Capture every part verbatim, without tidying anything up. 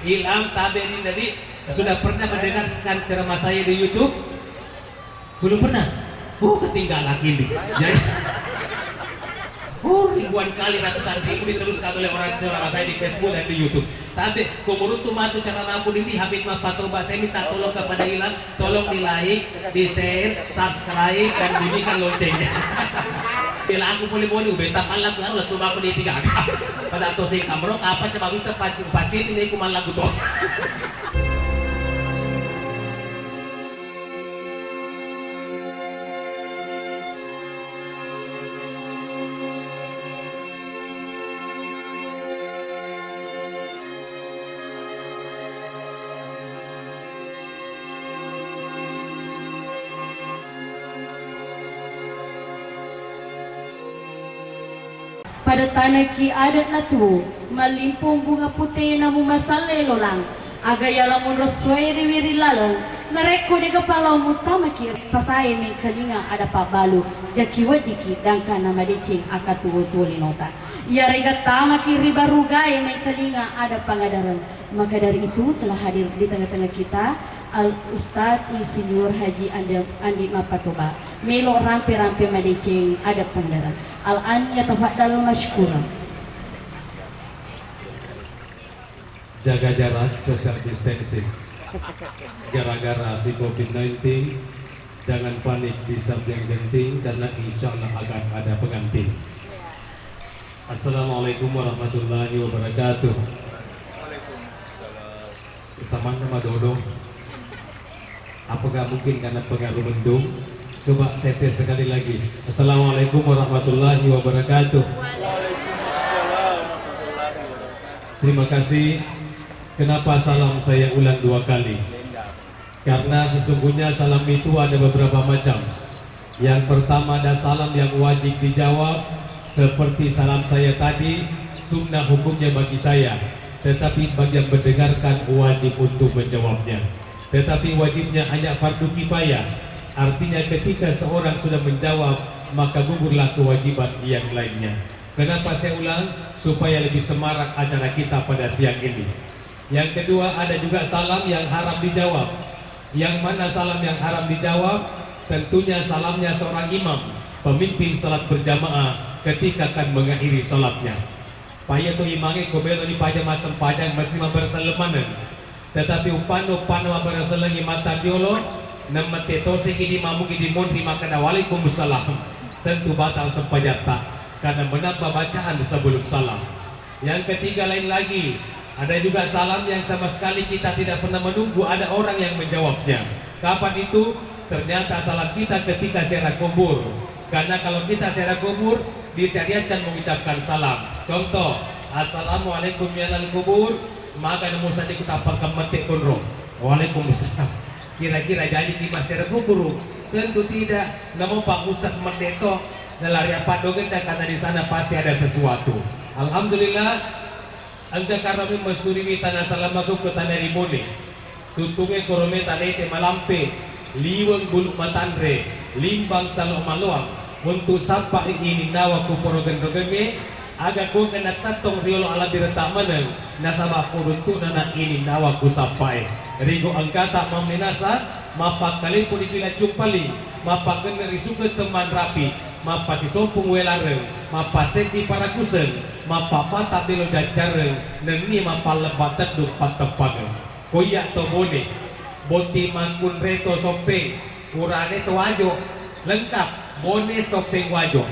Ilham, tabe ri, jadi sudah pernah mendengarkan ceramah saya di YouTube? Belum pernah? Oh, ketinggalan ini. Jadi, oh, ribuan kali, ratusan ribu diteruskan oleh orang ceramah saya di Facebook dan di YouTube. Tapi, kumuruntu matu cara nampun ini, Habib Mapatoba, saya minta tolong kepada Ilham, tolong di like, di share, subscribe, dan bunyikan loncengnya. Bila aku boleh boleh, ubeta pala aku harus tuh aku di tiga. Pada to sing kamro, apa coba bisa pacu pacu ini ku malah aku to. Pada tanaki adat natu, mallimpung bunga pute namu masalle lolang, aga yala munro suai riwiri laleng, narekko dega palau mutamaki pasae mengkalinga ada pabbalu, jaki weddiki dangka namadeceng akatuo tuo linota. Iyarega tamaki ribarugae mengkalinga ada pangadareng. Maka dari itu telah hadir di tengah-tengah kita Al Ustadz Insinyur Haji Andi, Andi Mapatoba. Melo rampe-rampe madeceng ada pangadareng. Al an yatafaddal masykuran. Jaga jarak, social distancing. Gara-gara si covid sembilan belas, jangan panik di saat yang genting, karena insya Allah akan ada pengantin. Assalamualaikum warahmatullahi wabarakatuh. Samanna madodo. Apakah mungkin karena pengaruh mendung? Coba saya tes sekali lagi. Assalamualaikum warahmatullahi wabarakatuh. Terima kasih. Kenapa salam saya ulang dua kali? Karena sesungguhnya salam itu ada beberapa macam. Yang pertama, ada salam yang wajib dijawab, seperti salam saya tadi, sunnah hukumnya bagi saya, tetapi bagi yang mendengarkan wajib untuk menjawabnya. Tetapi wajibnya hanya fardu kifayah, artinya ketika seorang sudah menjawab, maka gugurlah kewajiban yang lainnya. Kenapa saya ulang? Supaya lebih semarak acara kita pada siang ini. Yang kedua, ada juga salam yang haram dijawab. Yang mana salam yang haram dijawab? Tentunya salamnya seorang imam, pemimpin salat berjamaah ketika akan mengakhiri salatnya. Paya tu imangnge ko melo ni paja massempajang mesti mabbaraselleng maneng. Tetapi uppanna, uppanna mabbaraselleng i mata riolo, nemmette tosiki di mamugi di monri makkeda, "Waalaikumsalam." Tentu batal sempajatta karena menambah bacaan sebelum salam. Yang ketiga, lain lagi, ada juga salam yang sama sekali kita tidak pernah menunggu ada orang yang menjawabnya. Kapan itu? Ternyata salam kita ketika ziarah kubur. Karena kalau kita ziarah kubur, disyariatkan mengucapkan salam. Contoh, "Assalamualaikum ya ahlal kubur." Maka nemu saja kita akan mette konro. "Waalaikumsalam." Kira-kira jadi di masyarakat kubur? Tentu tidak. Namun Pak Ustaz Merdeka nalari apa dogen dan kata di sana pasti ada sesuatu. Alhamdulillah, engka karami mesuriwi tanah salamaku ke tanah ribone. Tutunge korome tanete malampe, liweng bulu matanre, limbang salo maloang, untuk sappai ininnawa ku poro genrogenge, aga kuke nattattong riolo alabireta maneng, nasaba puruntu'na na ininnawa ku sappai. Rigo engkata mamminasa, mappakkalimpu di pila cumpali, mappakenne ri suke temman rapi, mappasisompung welareng, mappaseddi parakuseng, mappapata belo jaccareng, nenni mappallebba teddung patteppangeng. Koiya to Bone, botting makkunre to Soppeng, urane to Wajo, lengkap, Bone Soppeng Wajo.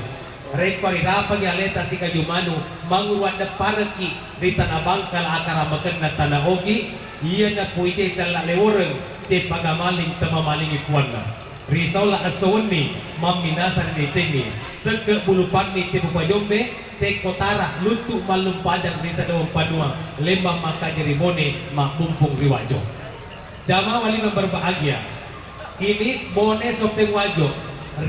Rekko rirapangi aleta sikaju manu, manguru addepparekki ri tana Bangkala akaramekenna tana Ogi, iyana puije cella leworeng, ceppaga maling temamalingi puanna. Risola esso wenni, mamminasa ri decengnge, sekke bulu panni tepu pajombe, tekko tara, luttu mallung pajang ri sadeweng panua, lembang makkaja ri Bone, mabbumpung ri Wajo. Jamaah walimah berbahagia, ini Bone Soppeng Wajo,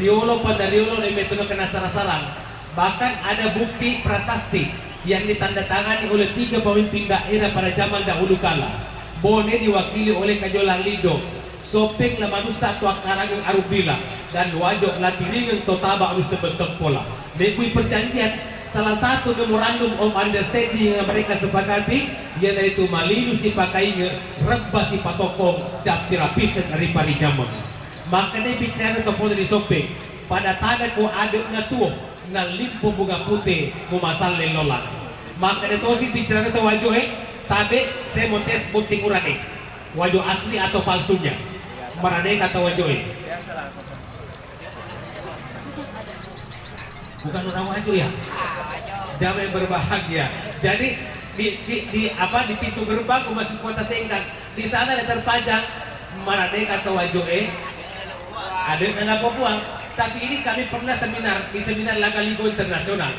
riolo pada riolo de metuna kena sarang-sarang. Bahkan ada bukti prasasti yang ditandatangani oleh tiga pemimpin daerah pada zaman dahulu kala. Bone diwakili oleh Kajolang Lido, Soppeng La Manussa Tuakkarangeng Arubbila, dan Wajo La Tiringeng Totaba Alusebeng Teppola. Mebbui perjanjian, Salah satu memorandum of understanding yang mereka sepakati, iyanaritu malilu sipakainge, rebba sipatokong, siappirapiseng ri parijameng. Makkeda bicara to pole ri Soppeng, pada tana ko ade'na tuo, nallimpo bunga pute, mumasalle lolang. Makkeda tosi bicara to Wajoe, tabe, saya mau tes botting urane. Wajo asli atau palsunya? Maradeka atau Wajoe? Bukan orang Wajo ya? Jamaah yang berbahagia. Jadi di, di, di apa, di pintu gerbang masih Kota Sengkang. Di sana ada terpajang Maradeka atau Wajo, eh? Ada nana Papua. Tapi ini kami pernah seminar di seminar Lagaligo Internasional.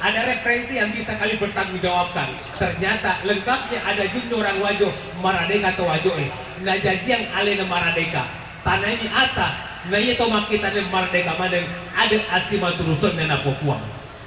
Ada referensi yang bisa kami pertanggungjawabkan. Ternyata lengkapnya ada juga orang Wajo Maradeka atau Wajo, eh. Najajiang alena Maradeka. Tanaimi ata, na iya to makkita ne mardeka maneng, adeq assimaturusenna napopuang.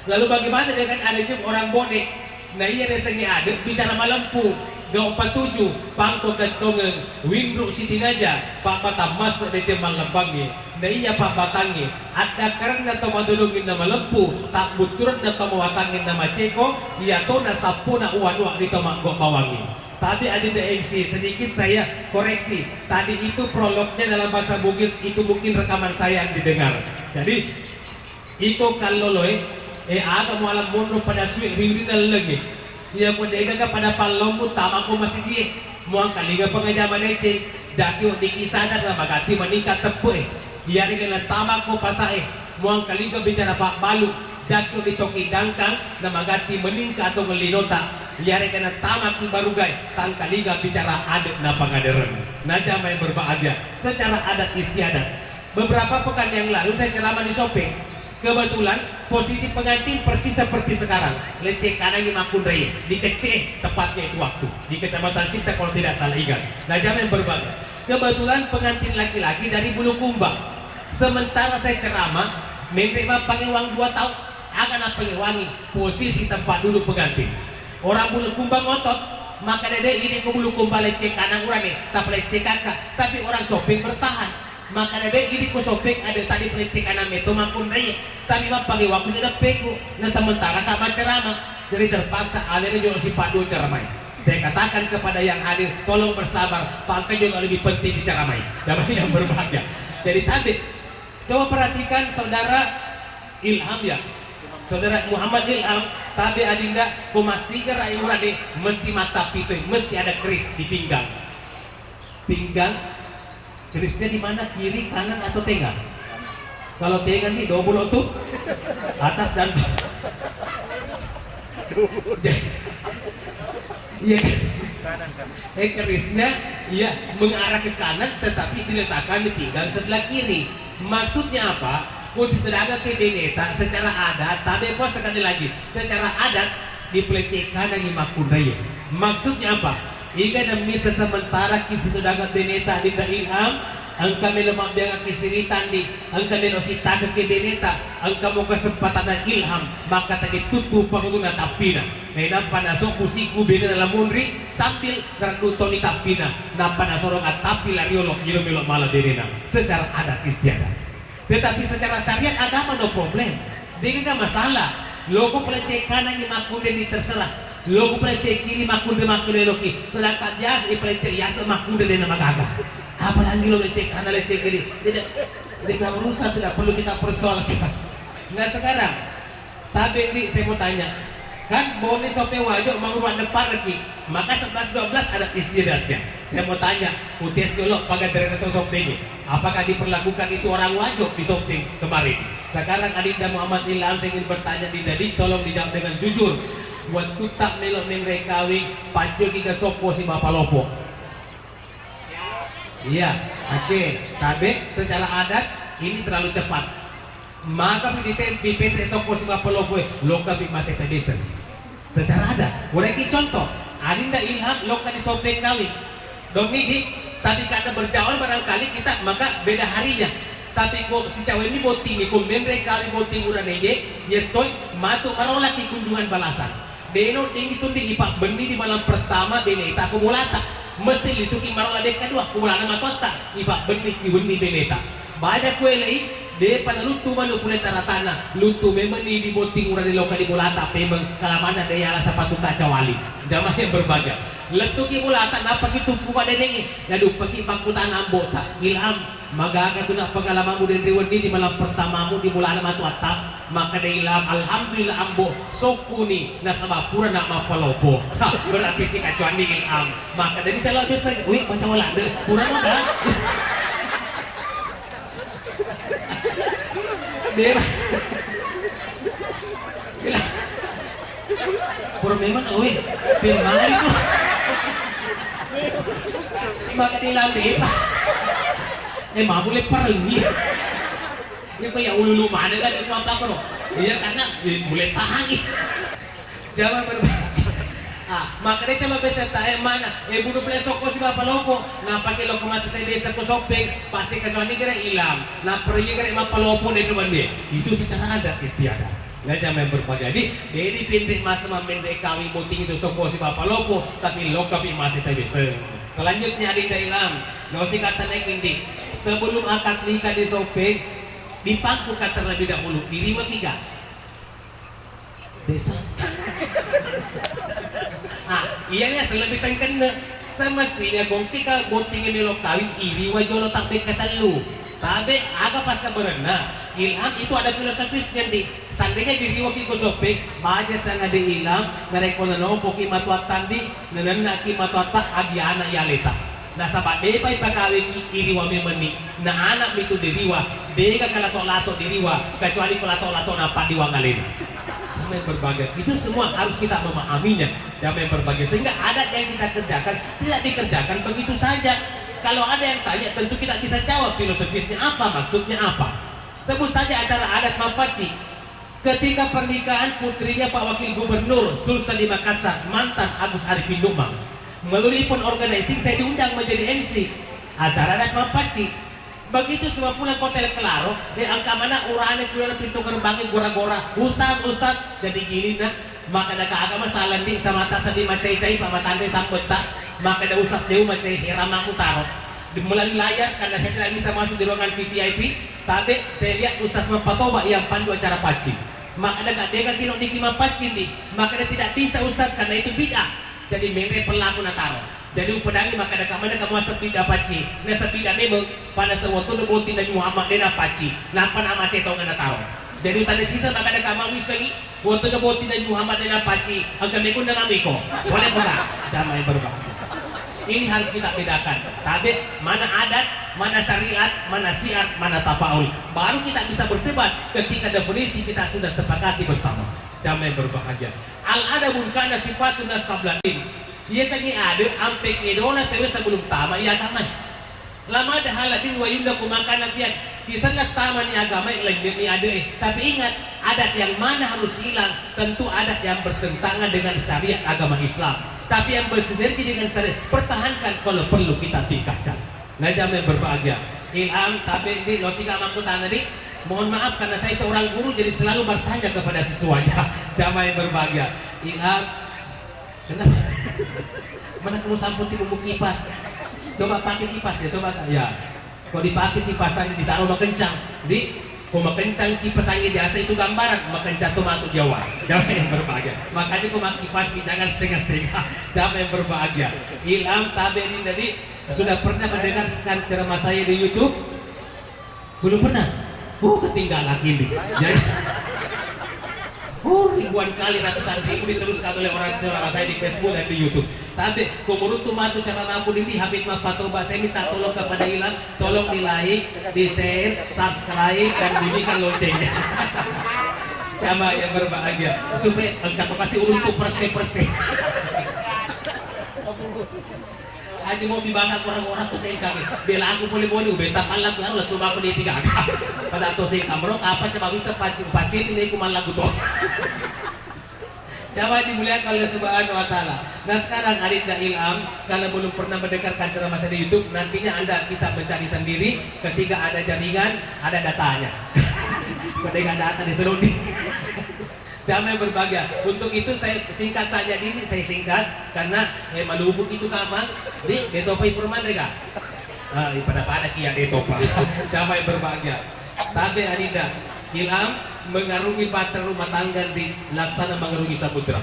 Lalu bagaimana dengan adeq orang Bone? Na iya resengnge adeq bicara malempu, gau patuju, pangko kettongeng, winru sitinaja, pammata masse deceng mallembangnge, na iya pabbatangnge, addakkarenna to madolonginna malempu, tabbutturenna to mawatangnginna maceko, iya tona sappuna uwanuwa ri to maggo bawangnge. Tapi adinda M C, sedikit saya koreksi. Tadi itu prolognya dalam bahasa Bugis, itu mungkin rekaman saya yang didengar. Jadi, iko kalloloe, eh, aga muala monro pada sui riurina lelenge. Iya ko degaga pada pallommu tamako masijie. Muang kaliga pengaja maneceng. Daki odiki sadar na magati meningkat teppe. Iyarega natamako pasae, muangkaliga bicara pabbalu, jakki ditoki dangkang, namagatti meningka atau ngellinota, iyarega natamaki barugae, tangkaliga bicara adat napangadereng. Najama yang berbahagia, secara adat istiadat. Beberapa pekan yang lalu saya ceramah di Sopeng. Kebetulan posisi pengantin persis seperti sekarang. Lecce kanangi makkunrai, di Kecce tepatnya itu waktu. Di Kecamatan Cinta kalau tidak salah ingat. Najama yang berbahagia. Kebetulan pengantin laki-laki dari Bulukumba. Sementara saya ceramah, menre mappangewang dua tau, aga nappangewangi, posisi tempat duduk pengantin. Orang Bulukumba ngotot, maka dede ini ke Bulukumba lecce kanang urane, tapi lecce kakak, tapi orang Sopeng bertahan. Maka dede ini ku Sopeng ada tadi pelecce kanang meto makkunrai, tapi mappangewang ku sudah peku. Nah sementara kak maceramah, jadi terpaksa alena jolo sipadu ceramah. Saya katakan kepada yang hadir, tolong bersabar, Pak Angka juga lebih penting diceramai. Damai yang berbahagia. Jadi tabe, coba perhatikan saudara Ilham ya. Saudara Muhammad Ilham, tabe adinda, ko massiga rai urane, mesti mata pitoi, mesti ada keris di pinggang. Pinggang, kerisnya di mana? Kiri, kanan, atau tengah? Kalau tengah nih, double tuh. Atas dan Iya. Eh, kerisnya, iya, mengarah ke kanan, tetapi diletakkan di pinggang sebelah kiri. Maksudnya apa? Kuti tedaga ke beneta secara adat, tapi apa sekali lagi, secara adat dipelecehkan yang makkunrai. Maksudnya apa? Iga namisa sementara ki situ daga beneta di Ilham, engka melo mabbiangaki siritandi, engka melo sitageke beneta, engka mo kesempatanna Ilham, maka tadi tuttu pangunguna tappina. Nainappa nasobbu siku benena lamunri sambil naraddu toni tappina, nappa nasorong attappi lariolo iro melo mala benena secara adat istiadat. Tetapi secara syariat agama no problem. Degaga masalah. Loko pelecehan kanangi makkunrai terserah. Loko pelecehan kiri makkunrai makkunrai loki. Sedangkan biasa eh, pelecehan biasa makkunrai dena magaga. Apalagi lo lecek kanan lecek kiri. Tidak, tidak urusan, tidak perlu kita persoalkan. Nah sekarang Tabe'ni, saya mau tanya, kan Bone Soppeng Wajo manguru addepareki, maka sebelas dua belas adat istiadatnya. Saya mau tanya, uties dulu paga derena to Soppeng ini. Apakah diperlakukan itu orang Wajo di Soppeng kemarin? Sekarang Adinda Muhammad Ilham, saya ingin bertanya Dinda Di, tolong dijawab dengan jujur. Waktu tak melo menre kawing, pajoki ke Soppo si Bapak Lopo. Iya, oke. Tabe secara adat ini terlalu cepat. Maka ditempi pete Soppo si Bapak Lopo, loka bi masih tedisen. Secara adat, ureki contoh, Adinda Ilham loka di Soppeng kawing. Dong ini, tapi karena berjauhan barangkali kita maka beda harinya. Tapi ko si cawe ini botting, ko menre kawing botting urane ye, yesoi matu marolaki kunjungan balasan. Deno dengi tundi ipabbenni di malam pertama beneta ko bolata. Mesti lisuki marola deka dua ko bolana matoatta. Ipabbenni ciwenni beneta. Baja kuelei De'pa naluttu manu pole taratanna, luttu memenni di botting urane loka di bolata pemeng, kalamanna de yala sapatu kaca wali. Jamaah yang berbahagia. Lettuki bolata, napaki tuppu madenengngi, naduppaki pakkutana ambo'ta, "Ilham, magaga tu nak pengalamanmu denre wenni di malam pertamamu di bolana matu atta?" Makkeda Ilham, "Alhamdulillah, Ambo, sokkuni, nasaba pura nak mappalopo." Berarti sikacuanni Ilham. Makkeda ni cala biasa, "Wih, baca walade, pura maka." Bera. Pura memang, oh, weh, pemali tu. Maka di lambe, Pak. Eh, mau boleh pergi. Ini kok ya ulu-ulu mana kan itu apa kro? Iya, karena, eh, boleh tahan nih. Jama berba-, ah, makanya kalau biasa tak eh mana, eh, bunuh pula sokko si bapak loko, nah pakai loko masih teh desa ko sopeng, pasti kecuali kira Ilham, nah pergi kira bapak loko deh teman dia, itu secara adat istiadat. Nah, jama yang berbahagia. Jadi, jadi pindik masa mamende kawin botting itu sokko si bapak loko, tapi loko pi masih teh desa. Selanjutnya, Adinda Ilham, nggak usah kata naik indik. Sebelum akad nikah di sopeng, dipangkukan terlebih dahulu, diriwaki ga? Desa. Ah, iyani aseng lebih tengkenne. Semestinya gongki ka bottingnge melo kawing, iriwa jolo tabe katellu. Tabe aga passabarenna? Ilham itu ada filosofisnya, Ndi. Seandainya diriwaki ko soppe, baja sangade Ilham, narekko nanompoki matuatta, Ndi, nanennaki matuatta agi ana yaleta. Nasaba depa ipakaweki iriwa memenni, na ana'mi tu diriwa, dega ka lato-lato diriwa, kecuali ko lato-lato na paddiwang alena. Sama yang berbahagia. Itu semua harus kita memahaminya, damai yang berbahagia. Sehingga adat yang kita kerjakan tidak dikerjakan begitu saja. Kalau ada yang tanya, tentu kita bisa jawab filosofisnya apa, maksudnya apa. Sebut saja acara adat mappacci. Ketika pernikahan putrinya Pak Wakil Gubernur Sulsel di Makassar, mantan Agus Arifin Nukmang, melalui pun organizing saya diundang menjadi M C acara adat mappacci. Begitu semua pulang ke hotel kelaro, dia angka mana urane keluar pintu gerbangnya gora-gora, "Ustaz, Ustaz," jadi gilinna, maka ada agama salah di sama atas di macai-cai Pak Matande sambetta, maka ada Ustaz Dewa macai heran aku taruh. Di melalui layar, karena saya tidak bisa masuk di ruangan V V I P, tapi saya lihat Ustaz Mapatoba yang pandu acara paccing. Maka ada gak dega tino niki mapaccing di, maka dia tidak bisa Ustaz karena itu bid'ah. Jadi mere pelaku nataro. Jadi upedangi maka ada kamana kamu asal bid'ah paccing. Nah, sebid'ah memang pada sewaktu boti Nabi Muhammad dia paccing. Napa nama cetongan nataro. Jadi tadi sisa maka ada kamu wisengi. Wontu na botting Nabi Muhammad na pacci, engka mekko na ngamiko. Boleh bukan? Jamaah yang berbahagia. Ini harus kita bedakan. Tabe, mana adat, mana syariat, mana syiar, mana tafaul. Baru kita bisa berdebat ketika definisi kita sudah sepakati bersama. Jamaah yang berbahagia. Al adabun kana sifatun nas qabla din. Biasanya ada ampe edona tewe sebelum tama iya agama. Lamada haladin wa yundaku makana fiat. Sisenna tamani agamae, lenynye'ni ade'e. Tapi ingat, adat yang mana harus hilang? Tentu adat yang bertentangan dengan syariat agama Islam. Tapi yang bersinergi dengan syariat, pertahankan, kalau perlu kita tingkatkan. Nah, jamaah yang berbahagia. Ilham, tabe, di, lo siga makkutana, di. Mohon maaf karena saya seorang guru jadi selalu bertanya kepada siswanya. Jamaah yang berbahagia. Ilham, kenapa? Mana kamu sampun tipu kipas? Coba pakai kipas dia, coba, ya. Kalau dipakai kipas tadi ditaruh makencang, di, kalau makencang kipas angin biasa itu gambaran makencang tuh masuk Jawa. Jamaah yang berbahagia. Makanya kalau pakai kipas jangan setengah-setengah. Jamaah yang berbahagia. Ilham, tabe, di, jadi sudah pernah mendengarkan ceramah saya di YouTube? Belum pernah? Oh, ketinggalan ini. Jadi, oh, ribuan kali, ratusan ribu diteruskan oleh orang tua saya di Facebook dan di YouTube. Tapi, ko muruntu matu cara nampun ini, Habib Mapatoba, saya minta tolong kepada Ilham, tolong di like, di share, subscribe, dan bunyikan loncengnya. Jamaah yang berbahagia. Supaya engkau tuh pasti uruntu perse-perse. Aja mau dibakar orang-orang tuh sengkang. Bela aku boleh boleh, beta pala aku harus tuh aku di tiga. Pada tuh sengkang, bro, apa coba bisa pacu, pacu ini aku malah gitu. Coba dimuliakan oleh Subhanahu wa Ta'ala. Nah, sekarang Adinda Ilham, kalau belum pernah mendengarkan ceramah saya di YouTube, nantinya Anda bisa mencari sendiri. Ketika ada jaringan, ada datanya. Ketika data di turun. Jamaah yang berbahagia. Untuk itu saya singkat saja dini, saya singkat karena eh, malubuk itu kamang. Di, de topa ipurman rega. Ah, pada-pada kia de topa. Jamaah yang berbahagia. Tabe adinda, Ilham mengarungi bahtera rumah tangga di laksana mengarungi samudra.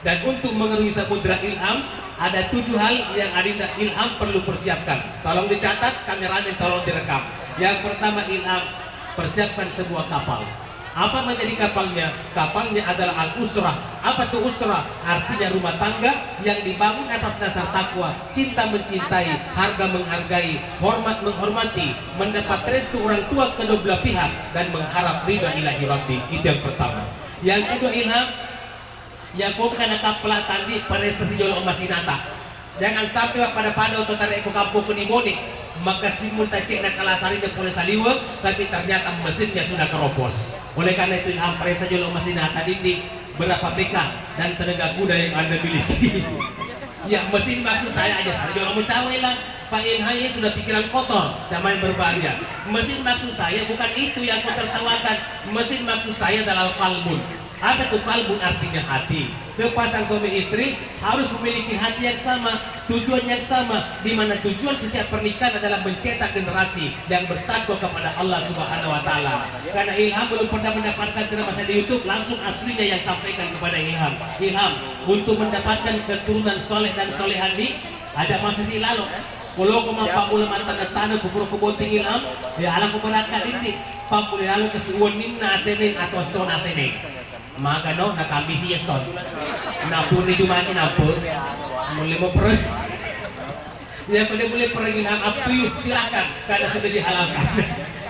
Dan untuk mengarungi samudra Ilham, ada tujuh hal yang adinda Ilham perlu persiapkan. Tolong dicatat, kameramen tolong direkam. Yang pertama Ilham, persiapkan sebuah kapal. Apa menjadi kapalnya? Kapalnya adalah al-usrah. Apa tuh usrah? Artinya rumah tangga yang dibangun atas dasar takwa, cinta mencintai, harga menghargai, hormat menghormati, mendapat restu orang tua kedua belah pihak, dan mengharap ridha ilahi rabbi. Itu yang pertama. Yang kedua Ilham, ya bukan kapal tadi paresa sijolo masinata. Jangan sampai pada-pada oto tarekko kampung ni Bone, maka simu tacek na kalasari de pole saliweng, tapi ternyata mesinnya sudah keropos. Oleh karena itu Ilham paresa jolo mesin tadi di berapa P K dan tenaga kuda yang Anda miliki. Ya, mesin maksud saya aja, saya juga mau cawe lah. Pak Ilham ini sudah pikiran kotor, jangan main berbahagia. Mesin maksud saya bukan itu yang kau tertawakan. Mesin maksud saya adalah kalbun. Apa itu kalbun? Artinya hati. Sepasang suami istri harus memiliki hati yang sama, tujuan yang sama, di mana tujuan setiap pernikahan adalah mencetak generasi yang bertakwa kepada Allah Subhanahu wa Ta'ala. Karena Ilham belum pernah mendapatkan ceramah saya di YouTube, langsung aslinya yang sampaikan kepada Ilham. Ilham, untuk mendapatkan keturunan soleh dan solehan di, ada masih si lalo. Kalau kau mau pamula mata tanda ku pura ku botting Ilham, ya ala ku berakka dindi. Pamula lalo ke si uwan ninna aseneng atau sona aseneng. Magano, nakambisi Yeson. Napuni Jumaci nappu. Mulle mo pro. Ya, pada boleh pergi Ilham, up to you, silakan, karena sudah dihalalkan.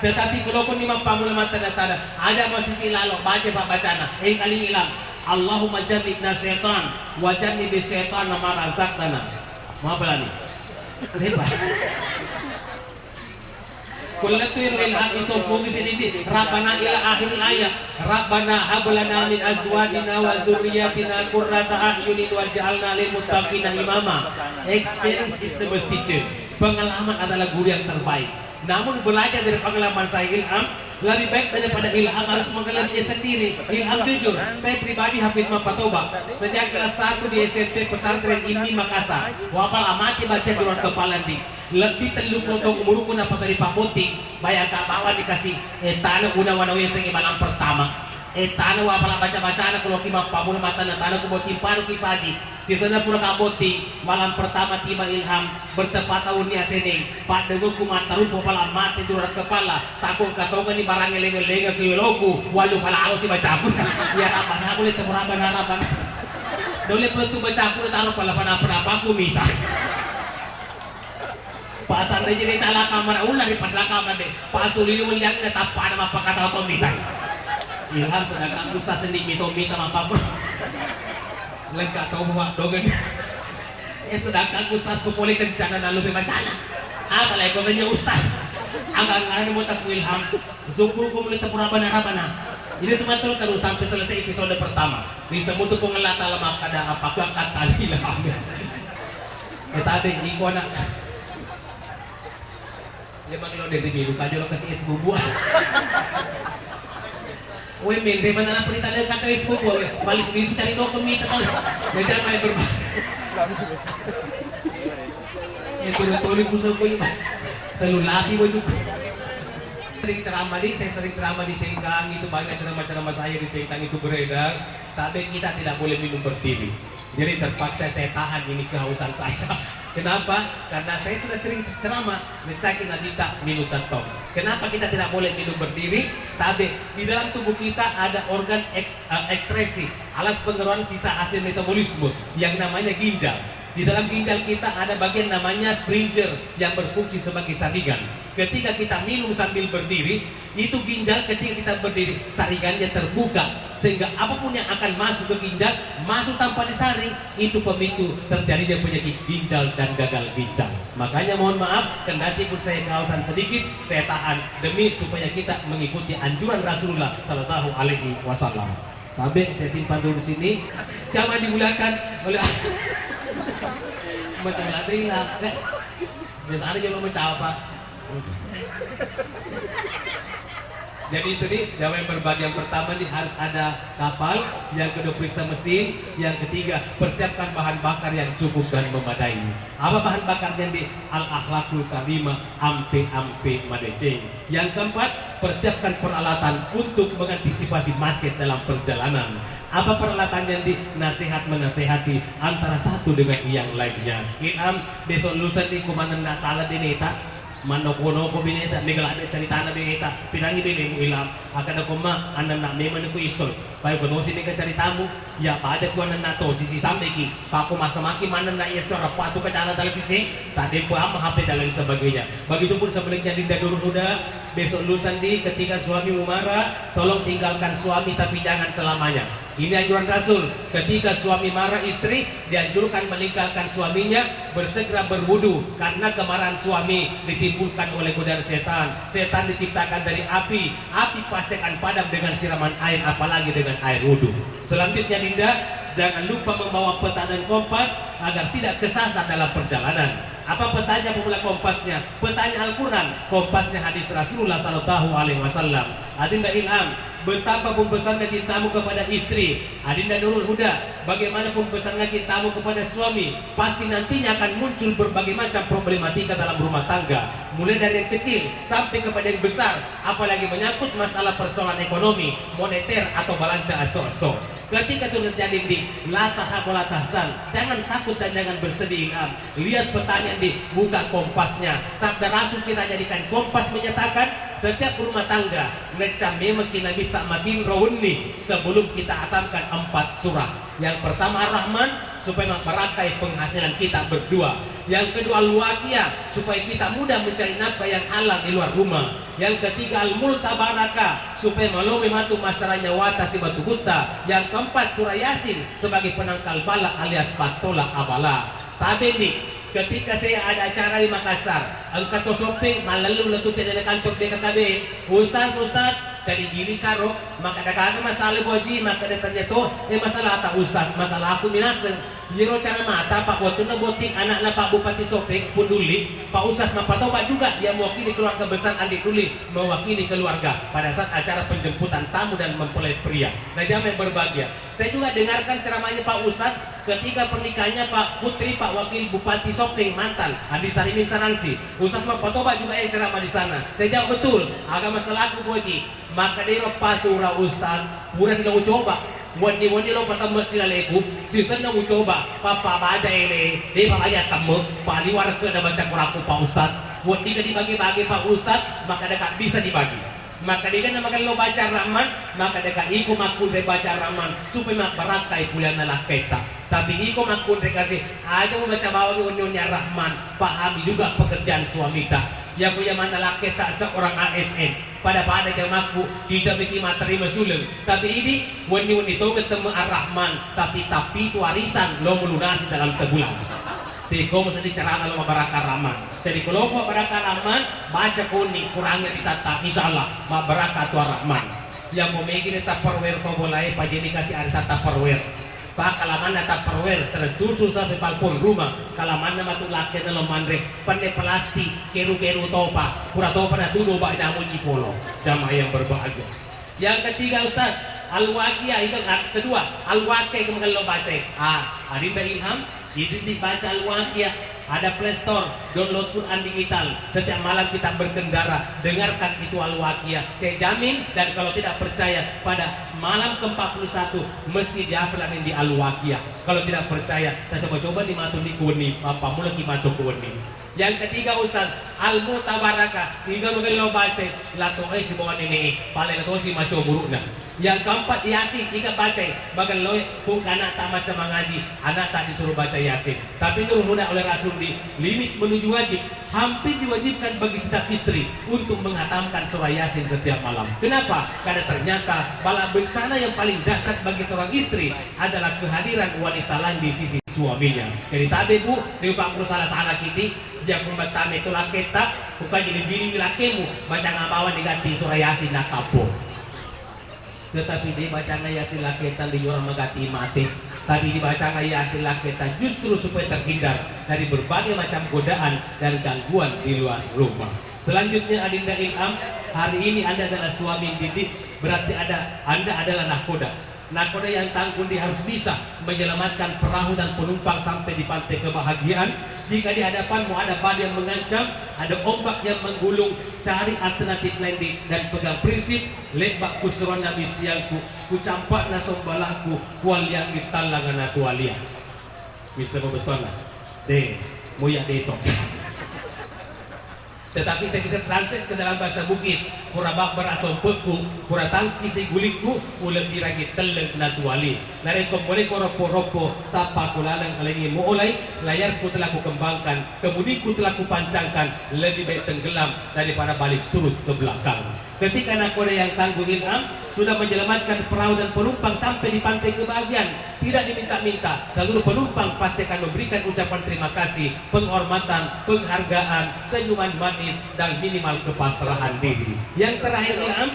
Tetapi kalau kau ni mappamula mattanda-tanda, ada masih si lalo, baca pak bacana, eh kali Ilham, Allahumma jannibna syaitan, wa jannibis syaitana ma razaqtana. Mau apa lagi? Hebat. Kullatu iro Ilham isompogi sedidi, Rabbana ila akhiril ayat. Rabbana hab lana min azwajina wa dzurriyyatina qurrata a'yunin waj'alna lil muttaqina imama. Experience is the best teacher. Pengalaman adalah guru yang terbaik. Namun belajar dari pengalaman saya Ilham, lebih baik daripada Ilham harus mengalaminya sendiri. Ilham jujur, saya pribadi Hafid Mapatoba. Sejak kelas satu di S M P Pesantren Imni Makassar. Wapal amati baca di luar kepala di. Lebbi tellu polo taung umurukku nappa tuli pabbotting, bayangka bawang dikasi, eh, tana guna wana wesengngi malam pertama. Eh, tana wa pala baca-bacana ku loki mappamula matanna tana ku botting paruki pagi. Di sana pura ka botting, malam pertama tiba Ilham, bertepatan wenni aseneng, paddengukku mattarumpo pala mate dura kepala, takut katongani barangnge lenge-lenge ke yoloku, walu pala alo si bacaku. Ya Rabbana, boleh temu Rabbana, Rabbana. Dole pala tu bacaku, taro pala panapa-napaku mita. Pasang de jadi calaka mara ulah di padlaka made. Pasuli weliang na tappa ada mappakata to mitai. Ilham sedangkan Ustaz sendi mito mita mapapur. Lengka tau mua dogen. Eh sedangkan Ustaz ku pole kencana nalu pe macana. Apa lagi kau tanya Ustaz? Agak ngana mau tapu Ilham. Syukur ku mulai tapu Rabbana Rabbana. Ini tuh terus terus sampai selesai episode pertama. Bisa mutu ku ngelata lemak ada apa ku angkat tali lah. Eh, tadi, iko anak. Dia manggil udah di milu, kajo lo kasih es bubu. Weh, men, dia mana apa ditanya kata es bubu, weh. Balik bisu cari dokter mita, tau. Beda main berbahaya. Ya, turun-turun pusat kau, iya. Telu lapi baju. Sering ceramah di, saya sering ceramah di Sengkang, itu banyak ceramah-ceramah saya di Sengkang itu beredar. Tapi kita tidak boleh minum berdiri. Jadi terpaksa saya tahan ini kehausan saya. Kenapa? Karena saya sudah sering ceramah, mencaki Nabi tak minum tentong. Kenapa kita tidak boleh minum berdiri? Tabe, di dalam tubuh kita ada organ eks-, eh, ekskresi, alat pengeluaran sisa hasil metabolisme yang namanya ginjal. Di dalam ginjal kita ada bagian namanya springer yang berfungsi sebagai saringan. Ketika kita minum sambil berdiri, itu ginjal ketika kita berdiri, saringannya terbuka, sehingga apapun yang akan masuk ke ginjal, masuk tanpa disaring, itu pemicu terjadinya penyakit ginjal dan gagal ginjal. Makanya mohon maaf, kendati pun saya kehausan sedikit, saya tahan demi supaya kita mengikuti anjuran Rasulullah Shallallahu Alaihi Wasallam. Tabe, saya simpan dulu di sini. Jangan digunakan oleh macam ada hilang. Eh, biasa ada juga mencawa, Pak. Jadi itu nih, yang berbagian pertama nih harus ada kapal, yang kedua periksa mesin, yang ketiga persiapkan bahan bakar yang cukup dan memadai. Apa bahan bakarnya nih? Al-akhlakul karimah, ampe-ampe madeceng. Yang keempat, persiapkan peralatan untuk mengantisipasi macet dalam perjalanan. Apa peralatannya nih? Nasihat menasehati antara satu dengan yang lainnya. Ilham, besok lusa nih komandan nak salah deneta. Mannoko-noko beneta, mega ladde caritana beneta, pinangi benemu Ilham, akkeda komma, annanna memang ku isol, payo kenosi mega caritamu, ya pada ku annanna to, sisi sambeki, pako masamaki mannanna iya sio rappa tu kacana televisi, tak dempo amma H P dan lain sebagainya. Begitupun sebaliknya Dinda Nurul Huda, besok lusa nih ketika suamimu marah, tolong tinggalkan suami tapi jangan selamanya. Ini anjuran Rasul, ketika suami marah istri, dianjurkan meninggalkan suaminya, bersegera berwudu, karena kemarahan suami ditimbulkan oleh godaan setan. Setan diciptakan dari api, api pasti akan padam dengan siraman air, apalagi dengan air wudu. Selanjutnya Dinda, jangan lupa membawa peta dan kompas agar tidak kesasar dalam perjalanan. Apa petanya pemula kompasnya? Petanya Al-Quran, kompasnya hadis Rasulullah Sallallahu Alaihi Wasallam. Adinda Ilham, betapa pun besarnya cintamu kepada istri, Adinda Nurul Huda, bagaimanapun besarnya cintamu kepada suami, pasti nantinya akan muncul berbagai macam problematika dalam rumah tangga, mulai dari yang kecil sampai kepada yang besar, apalagi menyangkut masalah persoalan ekonomi, moneter atau balance aso-aso. Ketika itu terjadi, Ndi, la tahab wa la tahzan, jangan takut dan jangan bersedih, Ilham. Lihat petanya, Ndi, buka kompasnya. Sabda Rasul kita jadikan kompas menyatakan, setiap rumah tangga, necca memang kita minta matinro wenni sebelum kita hatamkan empat surah. Yang pertama Ar-Rahman, supaya memperakkai penghasilan kita berdua. Yang kedua Al-Waqiah, supaya kita mudah mencari nafkah yang halal di luar rumah. Yang ketiga Al-Multabaraka, supaya malomi matu massarang nyawata sibatugutta. Yang keempat surah Yasin sebagai penangkal bala alias pattola abala. Tabe, Ndi, ketika saya ada acara di Makassar, engka to Soppeng malellu lettu cedde kantor B K K B, Ustaz, Ustaz, tadi gili karo, makkeda gaga masalah Bu Haji, makkeda tanya to, eh masalah ta Ustaz, masalah aku minaseng. Iyaro cara mata Pak, wettunna botting anakna Pak Bupati Soppeng, Punduli, Pak Ustaz mappatoba juga, dia mewakili keluarga besar Andi Duli, mewakili keluarga pada saat acara penjemputan tamu dan mempelai pria. Nah, jamaah yang berbahagia, saya juga dengarkan ceramahnya Pak Ustaz ketika pernikahannya Pak Putri, Pak Wakil Bupati Soppeng mantan, Andi Sarimin Saransi. Ustaz mappatoba juga yang ceramah di sana. Saya jawab, "Betul, agama selaku Bu Haji." Makkedai ro pasura Ustaz, "Purani lo ucoba. Wenni-wenni lo patemme cilaleku, sisenna ucoba, pappa baja ele, de pa baja temme, paliwar ke na baca koraku Pak Ustaz. Wenni ke dibagi-bagi Pak Ustaz, makkeda ka bisa dibagi." Makkeda ka na magello baca Rahman, makkeda ka iko makkunrai baca Rahman, supaya mabbarakkai pulianna lakketta. Tapi iko makkunrai kasi, aja mu baca bawang wenni-wenni Ar-Rahman, pahami juga pekerjaan suamita. Yako iya manna lakketta seorang A S N. Pada-pada jamakku, cicamiki matterima suleng. Tapi idi, wenni-wenni tongeng temme Ar-Rahman, tapi tappitu arisan lo melunasi dalam sebulan. Tiko museddi carana lo mabbarakka Ar-Rahman. Jadi kalau mabbarakka Ar-Rahman, baca koni Qurannya di satta, insya Allah mabbarakka tu Ar-Rahman. Yang mau megi Tupperware ko bolai, pajeni kasih arisan Tupperware. Pak, kalamanna Tupperware, tersusun sampai balkon rumah. Kalamanna matu lakkena lo manre, penne plastik, keru-keru topa, pura topa na tudu bak jamu cipolo. Jamaah yang berbahagia. Yang ketiga, Ustaz, Al-Waqiah itu kan, kedua, Al-Waqiah itu magello baca. Ah, adinda Ilham, idin dibaca Al-Waqiah. Ada Play Store, download Quran digital. Setiap malam kita berkendara, dengarkan itu Al-Waqiah. Saya jamin, dan kalau tidak percaya, pada malam ke empat puluh satu mesti dihafalangi di Al-Waqiah. Kalau tidak percaya, kita coba-coba di matu di kuweni, apa mulai ki matu kuweni. Yang ketiga, Ustaz, Al-Mutabarakah, tiga magello baca, la to'e sibawa nene, paling tosi maco burukna. Yang keempat, Yasin, iga bacai, magelloe, pungkana tak macam mengaji, anak tak disuruh baca Yasin. Tapi nurun oleh Rasul di limit menuju wajib, hampir diwajibkan bagi setiap istri untuk menghatamkan surah Yasin setiap malam. Kenapa? Karena ternyata bala bencana yang paling dahsyat bagi seorang istri adalah kehadiran wanita lain di sisi suaminya. Jadi tabe, Bu, di Pak Guru salah-salah kiti, dia pun bertame itu laketa, bukan jadi bini lakemu, baca ngabawa diganti surah Yasin nak kapur. Tetapi de bacana Yasin laketa liora magati mate. Tapi dibacana Yasin laketa justru supaya terhindar dari berbagai macam godaan dan gangguan di luar rumah. Selanjutnya, Adinda Ilham, Hari ini Anda adalah suami yang didik, berarti ada, Anda adalah nahkoda. Nahkoda yang tangguh ini harus bisa menyelamatkan perahu dan penumpang sampai di pantai kebahagiaan. Jika di hadapanmu ada badai yang mengancam, ada ombak yang menggulung, cari alternatif landing dan pegang prinsip, "Lebbak kusuruan Nabi siangku, kucampakna sombalakku, kualiangi tallangan natualia." Bisa bebetuanna? Deh, muya deto. Tetapi saya bisa translate ke dalam bahasa Bugis, pura babbara sompekku, pura tangkisi gulikku, ulebbi ragi telleng natuali. Narekko pole ko roppo-roppo, sappa ko laleng alengi muolai, layarku telah kukembangkan, kemudiku telah kupancangkan, lebih baik tenggelam daripada balik surut ke belakang. Ketika nahkoda yang tangguh Ilham sudah menyelamatkan perahu dan penumpang sampai di pantai kebahagiaan, tidak diminta-minta, seluruh penumpang pasti akan memberikan ucapan terima kasih, penghormatan, penghargaan, senyuman manis, dan minimal kepasrahan diri. Yang terakhir, Ilham,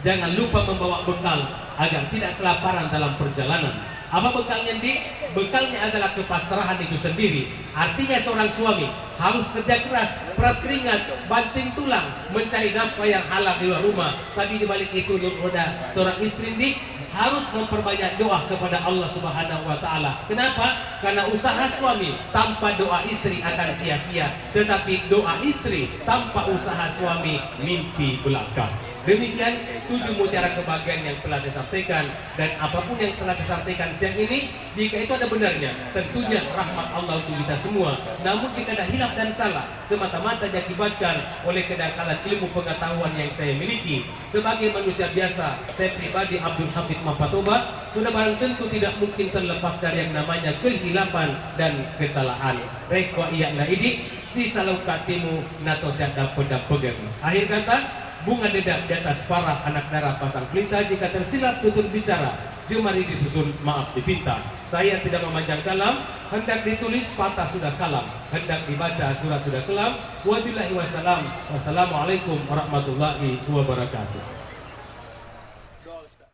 jangan lupa membawa bekal agar tidak kelaparan dalam perjalanan. Apa bekalnya, Ndi? Bekalnya adalah kepasrahan itu sendiri. Artinya seorang suami harus kerja keras, peras keringat, banting tulang, mencari nafkah yang halal di luar rumah. Tapi di balik itu, Nur Huda, seorang istri, Ndi, harus memperbanyak doa kepada Allah Subhanahu wa Ta'ala. Kenapa? Karena usaha suami tanpa doa istri akan sia-sia. Tetapi doa istri tanpa usaha suami mimpi belaka. Demikian tujuh mutiara kebahagiaan yang telah saya sampaikan, dan apapun yang telah saya sampaikan siang ini, jika itu ada benarnya, tentunya rahmat Allah untuk kita semua. Namun jika ada hilaf dan salah, semata-mata diakibatkan oleh kedangkalan ilmu pengetahuan yang saya miliki. Sebagai manusia biasa, saya pribadi Abdul Hafid Mapatoba sudah barang tentu tidak mungkin terlepas dari yang namanya kehilafan dan kesalahan. Rekko iya na idi, sisa laukka timu nato siaddappeng-dappengeng. Akhir kata, bunga dedap di atas para anak dara pasang pelita, jika tersilap tutur bicara, jemari disusun, maaf dipinta. Saya tidak memanjang kalam, hendak ditulis patah sudah kalam, hendak dibaca surat sudah kelam. Wabillahi wassalam. Wassalamualaikum warahmatullahi wabarakatuh.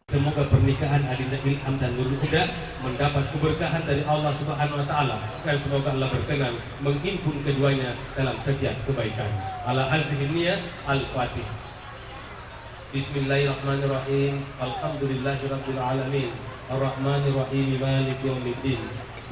Semoga pernikahan Adinda Ilham dan Nurul Huda mendapat keberkahan dari Allah Subhanahu wa Ta'ala, dan semoga Allah berkenan menghimpun keduanya dalam setiap kebaikan. Ala hazihi niyah, Al-Fatihah. Bismillahirrahmanirrahim. Alhamdulillahirabbil alamin. Arrahmanirrahim. Maliki yaumiddin.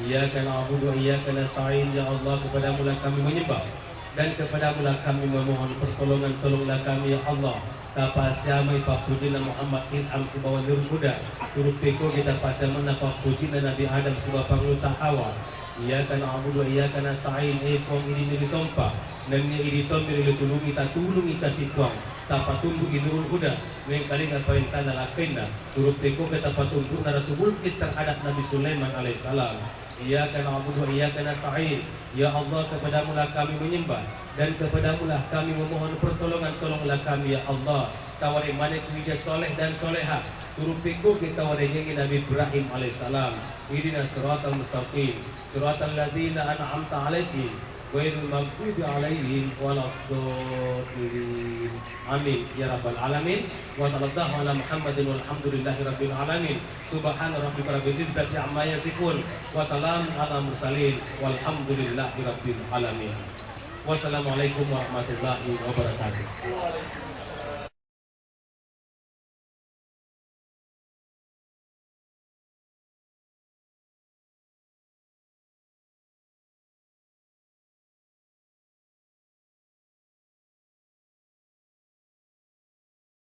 Iyyaka na'budu wa iyyaka nasta'in. Ya Allah, kepadamulah kami menyembah dan kepadamulah kami memohon pertolongan. Tolonglah kami, ya Allah. Tapasiamai pappujinna Muhammad Ilham sibawa Nurul Huda. Turuppi ko kita pasiamenna pappujinna Nabi Adam sibawa Pangulutta Hawa. Iyyaka na'budu wa iyyaka nasta'in. Eh Puang, idi mi risompa, nennia idi tommi rilutulungi, tatulungi kasi Puang. Tapatundu'i Nurul Huda, mengkalinga parentana lakkainna. Turuppi ko kita patundu'na Ratu Bulqis terhadap Nabi Sulaiman alaihissalam. Iyyaka na'budu wa iyyaka nasta'in. Ya Allah, kepadamulah kami menyembah dan kepadamulah kami memohon pertolongan, tolonglah kami, ya Allah. Tawareng maneng ku ija soleh dan soleha, turuppi ko kita warengengi Nabi Ibrahim alaihissalam. Ihdinas siratal mustaqim, siratal ladzina an'amta alaihim, ghairil maghdubi alaihim waladdallin. Amin ya rabbal alamin. Wa sallallahu ala Muhammadin walhamdulillahi rabbil alamin. Subhana rabbika rabbil izzati amma yasifun. Wa salamun ala mursalin. Walhamdulillahi rabbil alamin. Wassalamualaikum warahmatullahi wabarakatuh.